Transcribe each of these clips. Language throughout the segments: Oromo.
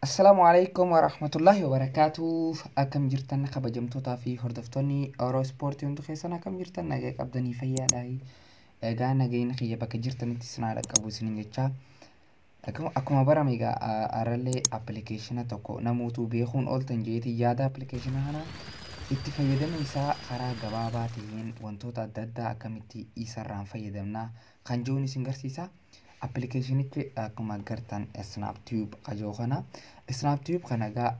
Assalaamu alaikum warahmatullahi wabarakaatuh. Akkam jirtan kabajamtootaa fi hordoftoonni Oro Ispoortii hundi keessan akkam jirtan nagaa qabdanii fayyaadhaa. Egaa nagayni kiyya bakka jirtanitti isin haa dhaqqabu isiniin jecha. Akkuma barame egaa har'allee appilikeeshina tokko namootuu beekuun ooltan jeetii yaada appilikeeshina kana itti fayyadama isaa karaa gabaabaa ta'een wantoota adda addaa akkamitti isarraan fayyadamna kan jiruun isin garsiisa. Appilikeeshinichi akkuma agartan SnapTube kajoo kana. SnapTube kana egaa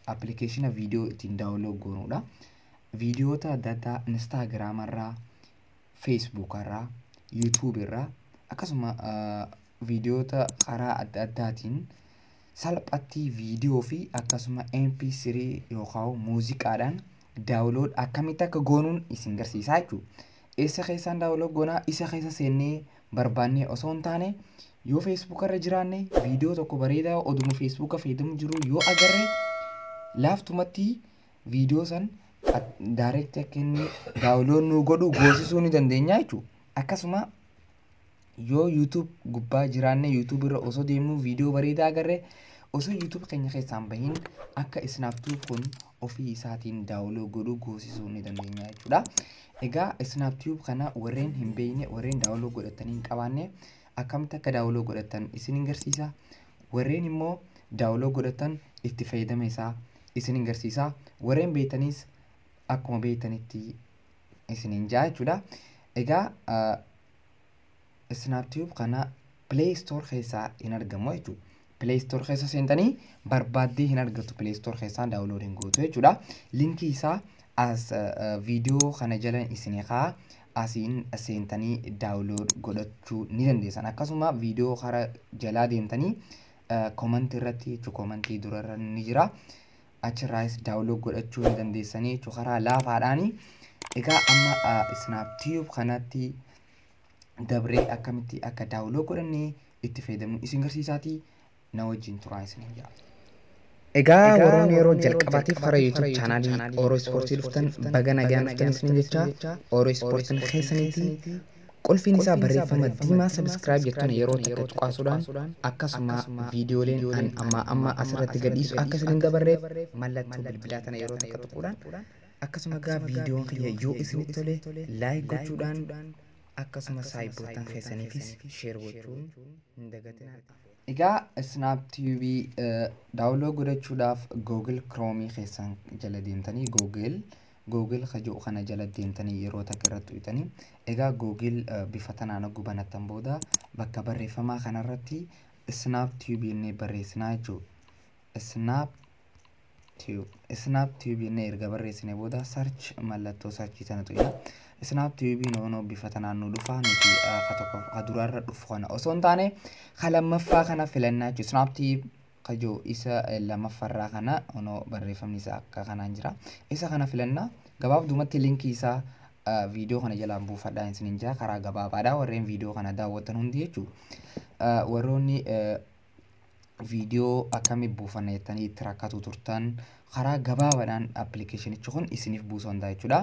appilikeeshina viidiyoo ittiin daawunlood goonuudha. Viidiyoota adda addaa Instagram irraa, Facebook irraa, YouTube irraa akkasuma viidiyoota karaa adda addaatiin salphatti viidiyoo fi akkasuma MP3 yookaan muuziqaadhaan daawunlood akkamitti akka goonuun isin garsiisaa jechuudha. Eessa keessaan daawunlood goonaa isa keessa seennee barbaannee osoo hin taane yoo Facebook irra jiraanne viidiyoo tokko bareedaa oduma Facebook fayyadamu jiru yoo agarre laaftumatti viidiyoo san direct akka inni daawunlood nu godhu goosisuu ni dandeenya jechuudha. Akkasuma yoo YouTube gubbaa jiraanne YouTube irra osoo deemnu viidiyoo bareedaa agarre osoo YouTube keenya keessaan bahin akka SnapTube kun ofii isaatiin daawunlood godhu goosisuu ni dandeenya jechuudha. Egaa SnapTube kana warreen hin beekne warreen daawunlood godhatanii hin qabaanne akkamitti akka daawunlood godhatan isin garsiisa. Warreen immoo daawunlood godhatan itti fayyadama isaa isin garsiisa. Warreen beektanis akkuma beektanitti isiniin jaa jechuudha. Egaa SnapTube kana Play Store keessaa hin argamu jechuudha. Play Store keessa seentanii barbaaddee hin argattu Play Store keessaa daawunlood hin gootu jechuudha. Linkii isaa as viidiyoo kana jala isinii kaa asiin seentanii daawunlood godhachuu ni dandeessan. Akkasuma viidiyoo karaa jalaa deemtanii koomantii irratti jechuudha koomantii durarra ni jira. Achirraas daawunlood godhachuu ni dandeessanii jechuudha karaa laafaadhaani. Egaa amma SnapTube kanatti dabree akkamitti akka daawunlood godhannee itti fayyadamnu isin garsiisaatii na wajjin turaa isiniin jira. Egaa warroonni yeroo jalqabaatiif karaa YouTube chaanaalii Oro Ispoortii dhuftan baga nagaan dhuftan isiniin jecha Oro Ispoortiin keessaniiti. Qulfiin isaa barreeffama diimaa sabiskiraayib jettuun yeroo takka tuqaasuudhaan akkasuma viidiyooleen an amma amma asirratti gadhiisu akka isiniin dabarreef mallattoo bilbilaa tana yeroo takka tuquudhaan akkasuma egaa viidiyoon kiyya yoo isinitti tole laayik gochuudhaan akkasuma saayibootan keessaniifis sheer gochuun hin dagatinaa. Egaa SnapTube daawunlood godhachuudhaaf Google Chrome keessan jala deemtanii Google kajoo kana jala deemtanii yeroo takka irratti tuqxanii egaa Google bifa tanaan hogguu banattan booda bakka barreeffamaa kanarratti SnapTube jennee barreessinaa jechuudha. SnapTube jennee erga barreessine booda search mallattoo searchii sana tuqna. SnapTube noonoo bifa tanaan nu dhufa nuti ka tokko ka duraarra dhufu kana osoo hin taane ka lammaffaa kana filannaa jechuudha. SnapTube kajoo isa lammaffaarraa kana onoo barreeffamni isaa akka kanaan jira. Isa kana filannaa gabaabdumatti linkii isaa viidiyoo kana jalaan buufadhaa isiniin jira karaa gabaabaadha warreen viidiyoo kana daawwatan hundi jechuudha. Warroonni viidiyoo akkamii buufanna jettanii itti rakkatu turtan karaa gabaabaadhaan appilikeeshinichi kun isiniif buusuu danda'a jechuudha.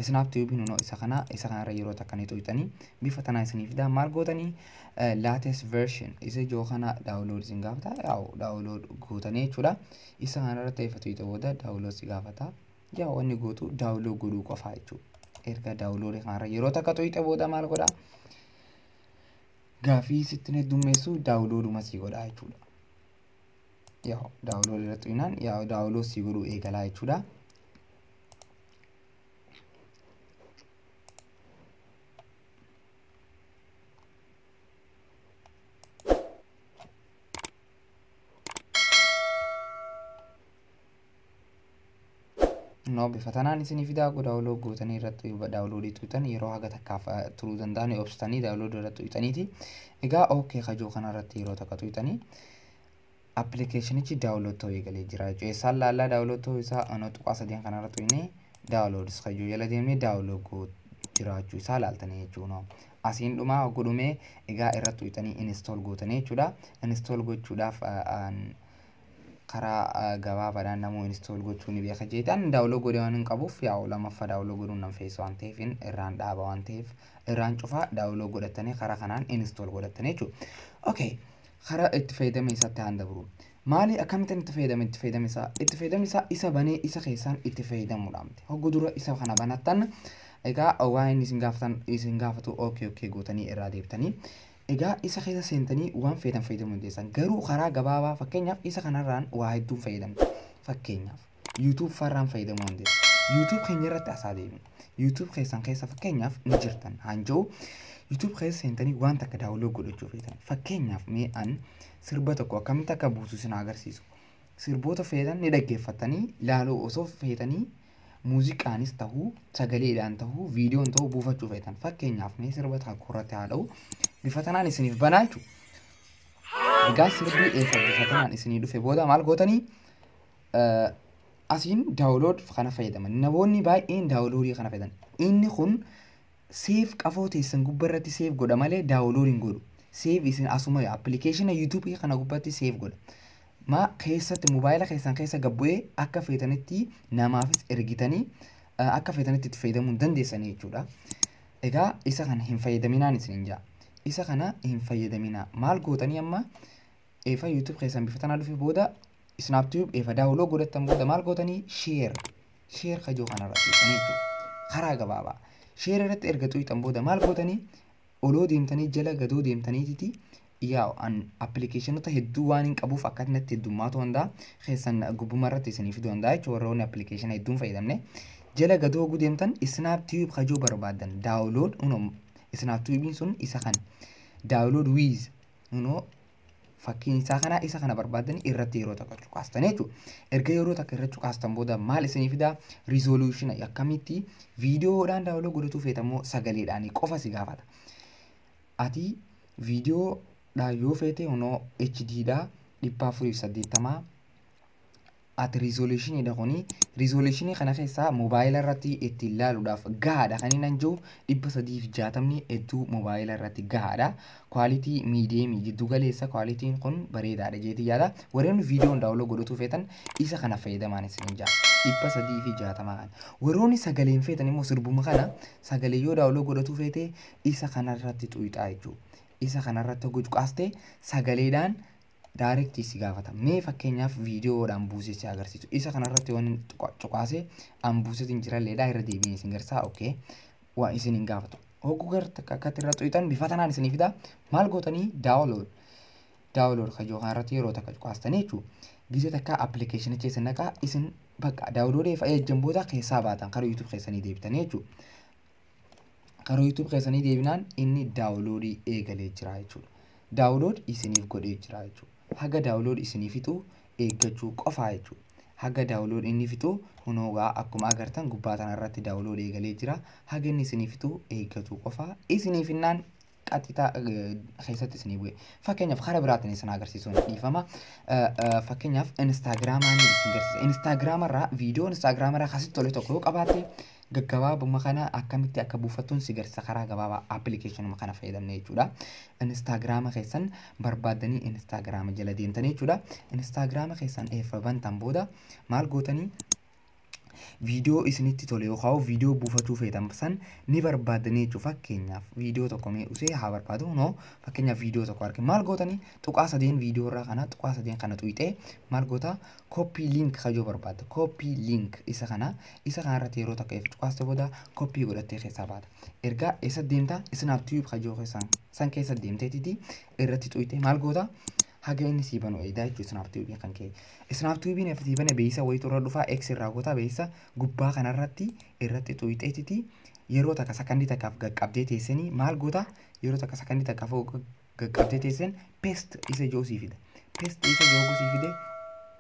SnapTube nunoo isa kana isa kanarra yeroo takka ni tuqxanii bifa tanaa isiniif fida maal gootanii latest version isa ijoo kana daawunlood isin gaafata yaa'u daawunlood gootanii jechuudha. Isa kanarra ta'eeffatu tuqxe booda daawunlood si gaafata. Yaa wanni gootu daawunlood godhuu qofaa jechuudha. Erga daawunlood kanarra yeroo takka tuqxe booda maal godhaa? Gaafii sitti heddummeessu daawunlooduma si godhaa jechuudha. Yaa daawunlood irratti tuqnaan yaa daawunlood si godhuu eegalaa jechuudha. No bifa tanaan isinii fidaa daawunlood gootanii irratti daawunloodii tuqxan yeroo haga takkaaf turuu danda'an obsitanii daawunlood irratti tuqxaniiti. Egaa okay kajoo kanarratti yeroo takka tuqxanii appilikeeshinichi daawunlood ta'uu eegalee jira jechuudha. Eessaan laallaa daawunlood ta'uu isaa anoo tuqaa sadeen kanarra tuqnee daawunloodis kajoo jala deemnee daawunlood jiraachuu isaa laaltanii jechuudha. Asiin dhumaa godhumee egaa irratti tuqxanii install gootanii jechuudha. Install gochuudhaaf karaa gabaabaadhaan namuu install gochuu ni beeka jeetaan daawunlood godhee waan hin qabuuf yaa'u lammaffaa daawunlood godhuun nan feesu waan ta'eef irraan dhaaba waan ta'eef irraan cufaa daawunlood godhatanii karaa kanaan install godhatanii jechuudha. Okay. Karaa itti fayyadama isaatti haan dabru. Maali akkamittiin itti fayyadama itti fayyadama isaa? Itti fayyadamni isaa isa banee isa keessaan itti fayyadamuudha miti. Hoggu dura isa kana banattan egaa waan inni isin gaafatan isin gaafatu okay gootanii irraa deebitanii. Egaa isa keessa seentanii waan feetan fayyadamuu dandeessan. Garuu karaa gabaabaa fakkeenyaaf isa kanarraan waa hedduun fayyadamtu. Fakkeenyaaf YouTube farraan fayyadamuu dandeessu. YouTube keenya irratti asaa deemnu. YouTube keessan keessa fakkeenyaaf ni jirtan haan jiru. YouTube keessa seentanii waan takka download godhachuu feetan. Fakkeenyaaf mee an sirba tokko akkamitti akka buusu isin agarsiisu. Sirboota feetan ni dhaggeeffatanii laaluu osoo feetanii muuziqaanis ta'uu sagaleedhaan ta'uu viidiyoon ta'uu buufachuu feetan. Fakkeenyaaf mee sirba tokko irratti haa dha'u bifa tanaan isiniif banaa jechuudha. Egaa sirbi eessa bifa tanaan isinii dhufe booda maal gootanii asiin download kana fayyadaman. Namoonni baay'een downloadii kana fayyadaman. Inni kun save qafoo teessan gubbaa irratti save godha malee download hin godhu. Save isin asuma appilikeeshina YouTubeii kana gubbaatti save godha. Ma keessatti mobaayila keessan keessa gabbu'ee akka feetanitti namaafis ergitanii akka feetanitti itti fayyadamuu hin dandeessanii jechuudha. Egaa isa kana hin fayyadaminaan isin jaa. Isa kana hin fayyadaminaa. Maal gootanii amma eefa YouTube keessan bifa tanaa dhufe booda SnapTube eefa download godhattan booda maal gootanii share kajoo kanarra tuqxanii jechuudha. Karaa gabaabaa. Share irratti erga tuqxan booda maal gootanii oloo deemtanii jala gadoo deemtaniititi yaa an appilikeeshinoota hedduu waan hin qabuuf akkanatti heddummaatu danda'a keessan gubbuma irratti isinii fiduu danda'a jechuudha warroonni appilikeeshina hedduun fayyadamne jala gadoo oguu deemtan SnapTube kajoo barbaadan download unoo SnapTubeiin sun isa kana download with unoo fakkiin isaa kana isa kana barbaadan irratti yeroo takka cuqaastan jechuudha. Erga yeroo takka irratti cuqaastan booda maal isinii fidaa resolution akkamitti viidiyoodhaan download godhachuu feetamoo sagaleedhaan qofa si gaafata. Ati viidiyoodhaan yoo feete unoo HD dha 480 ati resolutioniidha kuni resolutionii kana keessaa mobaayila irratti ittiin ilaaluudhaaf gahaadha kan inni jiru 360 hedduu mobaayila irratti gahaadha. Quality mediumii giddu galeessa qualityn kun bareedaadha jeetii yaada. Warreen viidiyoon download godhachuu feetan isa kana fayyadamaan isin jaa 360 kana. Warroonni sagaleen feetan immoo sirbuma kana sagalee yoo download godhachuu feete isa kanarratti xuyixaa jechuudha. Isa kanarratti hoggu cuqaaste sagaleedhaan directii si gaafata. Mee fakkeenyaaf viidiyoodhaan buusee si agarsiisu. Isa kanarratti waan cuqaasee an buuseetiin jiralleedha irra deebiin isin garsaa okay. Waan isin hin gaafatu. Hogguu gara takka akkatti irra xuqxan bifa tanaan isinii fida. Maal gootanii download. Download kajoo kanarratti yeroo takka cuqaastanii jechuudha. Gizee takka appilikeeshinicha isin naqaa isin bakka downloadii ejjan booda keessaa baatan karaa YouTube keessanii deebitanii jechuudha. Karaa YouTube keessanii deebinaan inni downloadii eegalee jira jechuudha. Download isiniif godhee jira jechuudha. Haga download isinii fixu eeggachuu qofaa jechuudha. Haga download inni fixu hunoogaa akkuma agartan gubbaa tanarratti download eegalee jira. Haga inni isinii fixu eeggachuu qofaa isiniif innaan qaxitaa keessatti isinii bu'e. Fakkeenyaaf karaa biraatiin isin agarsiisuun dhiifama. Fakkeenyaaf Instagramaan isin garsiisa. Instagramarraa viidiyoo Instagramarraa akkasitti tole tokko yoo qabaatte gaggabaabuma kana akkamitti akka buufattuun si garsiisa karaa gabaabaa appilikeeshinuma kana fayyadamne jechuudha. Instagrama keessan barbaaddanii Instagrama jala deemtanii jechuudha. Instagrama keessan eeffa bantan booda maal gootanii viidiyoo isinitti tole yookaan viidiyoo buufachuu feetan san ni barbaaddanii jechuudha. Fakkeenyaaf viidiyoo tokko mee usee haa barbaadu noo fakkeenyaaf viidiyoo tokko arge maal gootanii tuqaa sadeen viidiyoo irraa kana tuqaa sadeen kana tuqxee maal goota copy link kajoo barbaadda. Copy link isa kana isa kana irratti yeroo takka eef cuqaaste booda copy godhattee keessaa baata. Ergaa eessa deemta SnapTube kajoo keessan san keessa deemteetiti irratti tuqxee maal goota haga inni sii banu eedaa jechuudha SnapTubeiin kan ka'e. SnapTubeiin sii bane beeksisa wayiitu irra dhufaa X irraa goota beeksisa gubbaa kanarratti irratti tuqxeetiti yeroo takka sakandii takkaaf qaqqabdee teessanii maal goota yeroo takka sakandii takkaaf qaqqabdee teessan paste isa ijoo sii fida. Paste isa ijoo sii fide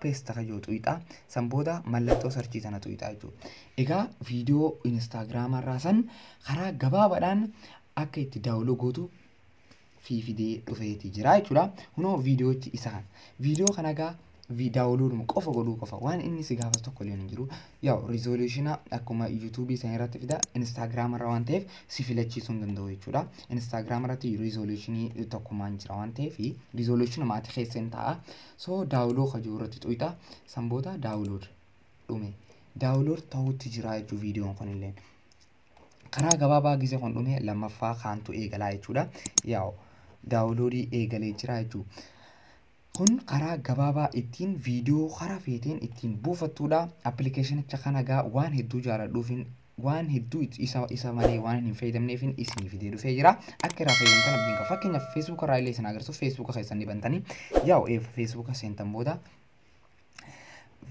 paste ka jiru tuqxaa san booda mallattoo searchii sana tuqxaa jechuudha. Egaa viidiyoo Instagramarraa san karaa gabaabaadhaan akka itti download gootu fidee dhufeeti jira jechuudha. Kunoo viidiyoochi isa kana. Viidiyoo kana egaa downloaduma qofa godhuu qofa waan inni si gaafatu tokko illee hin jiru. Yaa resolutiona akkuma YouTubeii sana irratti fida Instagramarra waan ta'eef si filachiisuu hin danda'u jechuudha. Instagramarratti resolutionii tokkumaan jira waan ta'eef resolutionuma ati keessa hin ta'a. So download kajuu irratti tuqxa san booda download dhume. Download ta'utti jira jechuudha viidiyoon kun illee. Karaa gabaabaa gisee kun dhume lammaffaa kaantu eegalaa jechuudha. Yaa downloadii eegalee jira jechuudha. Kun karaa gabaabaa ittiin viidiyoo karaa feeteen ittiin buufattudha. Appilikeeshinicha kana gaa waan hedduu jaaladhuufin waan hedduu isa malee waan hin fayyadamneefin isinii fidee dhufee jira. Akka irraa fayyadamtan abdiin qaba. Fakkeenyaaf Feesbuuka irraa illee isin agarsiisu Feesbuuka keessan ni bantanii yaa'u Feesbuuka seentan booda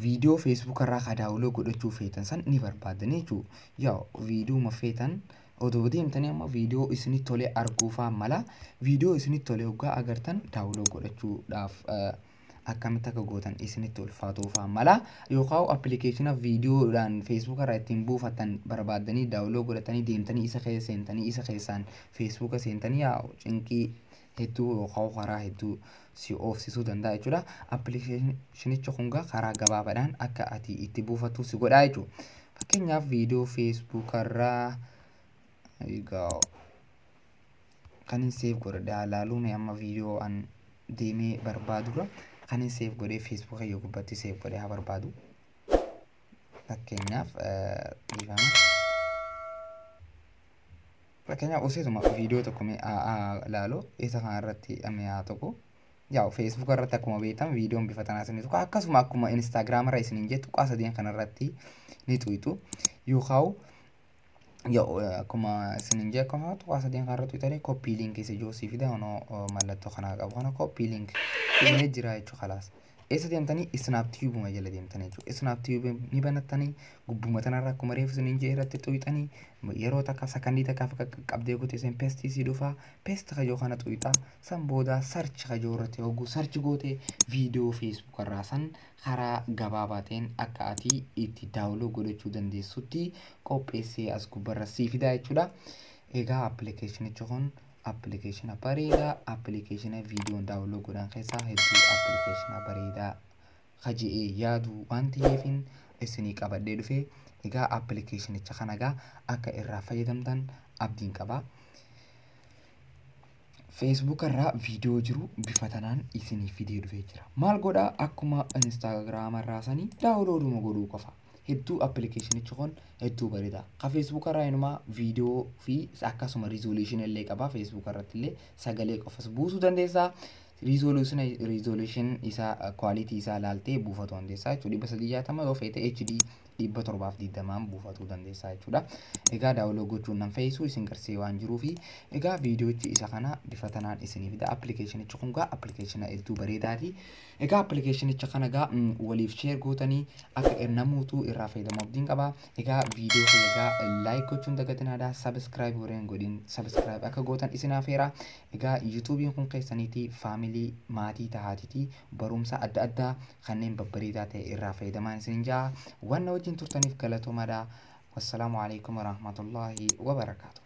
viidiyoo Feesbuuka irraa ka download godhachuu feetan san ni barbaaddanii jechuudha. Yaa'u viidiyoo feetan odoo deemtanii amma viidiyoo isinitti tolee arguufaa mala viidiyoo isinitti tolee hoggaa agartan download godhachuudhaaf akkamitti akka gootan isinitti ulfaatuufaa mala yookaan appilikeeshina viidiyoodhaan Feesbuuka irraa ittiin buufatan barbaaddanii download godhatanii deemtanii isa keessa seentanii isa keessaan Feesbuuka seentanii yaa'u cinqii hedduu yookaan karaa hedduu si oofsisuu danda'a jechuudha. Appilikeeshinichi kun karaa gabaabaadhaan akka ati itti buufattu si godha jechuudha. Fakkeenyaaf viidiyoo Feesbuuka irraa egaa kan hin save godhadhe ilaaluun amma viidiyoo an deemee barbaadurra kan hin save godhee Feesbuuka kiyya gubbaatti save godhee haa barbaadu. Fakkeenyaaf dhiifama. Fakkeenyaaf oseetuma viidiyoo tokko mee ilaalu isa kana irratti mee haa tokko. Yaa'u Feesbuuka irratti akkuma beektan viidiyoon bifa tanaa isinii tuqa akkasuma akkuma Instaagiraam irra isiniin jettu tuqaa sadeen kana irratti ni tuqxu yookaan yaa'u akkuma isiniin jee akkuma tuqaa sadeen kana irratti tuqxanii copy link isa joosii fida onoo mallattoo kanaa qabu kana copy link dhumee jira jechuudha khalaas. Eessa deemtanii Snaptube jala deemtanii jechuudha. Snaptube ni banattanii gubbuma tanarra akkuma reefu isiniin jee irratti tuqxanii yeroo takka sakandii takkaaf akka qabdee goote isin paste sii dhufa paste kajoo kana tuqxaa san booda search kajoo irratti hogguu search goote viidiyoo Feesbuuk irraa san karaa gabaabaa ta'een akka ati itti download godhachuu dandeessutti qopheessee as gubbarra sii fida jechuudha. Egaa appilikeeshinichi kun appilikeeshina bareedaa appilikeeshina viidiyoon download godhan keessaa hedduu appilikeeshina bareedaa kaji'ee yaadu waan ta'eefin isinii qabadhee dhufe. Egaa appilikeeshinicha kana egaa akka irraa fayyadamtan abdiin qaba. Feesbuuk irraa viidiyoo jiru bifa tanaan isinii fidee dhufee jira. Maal godhaa akkuma Instaagiraama irraa sanii downloaduma godhuu qofa. Hedduu appilikeeshinichi kun hedduu bareeda. Ka Feesbuuk irraa inumaa viidiyoo fi akkasuma resolution illee qaba. Feesbuuk irratti illee sagalee qofas buusuu dandeessa. Resolution isaa quality isaa laaltee buufatuu dandeessa jechuudha. 360 yoo feete HD 720 buufatuu dandeessa jechuudha. Egaa download gochuun nan fe'isu isin garsee waan jiruufi egaa viidiyoochi isa kana bifa tanaan isinii fida. Appilikeeshinichi kun gaa appilikeeshina hedduu bareedaati. Egaa appilikeeshinicha kana gaa waliif share gootanii akka namoota irraa fayyadamu abdiin qaba. Egaa viidiyoo kana egaa like gochuun dagatinaadha. Subscribe warreen godhin subscribe akka gootan isin afeera. Egaa yuutuubiin kun keessaniiti family maatii tahaatiiti barumsa adda addaa kanneen babbareedaa ta'e irraa fayyadamaan isin jaa. Waan na wajjin turtaniif galatoomaadha. Wassalaamu alaikum warahmatullaahi wabarakaatuh.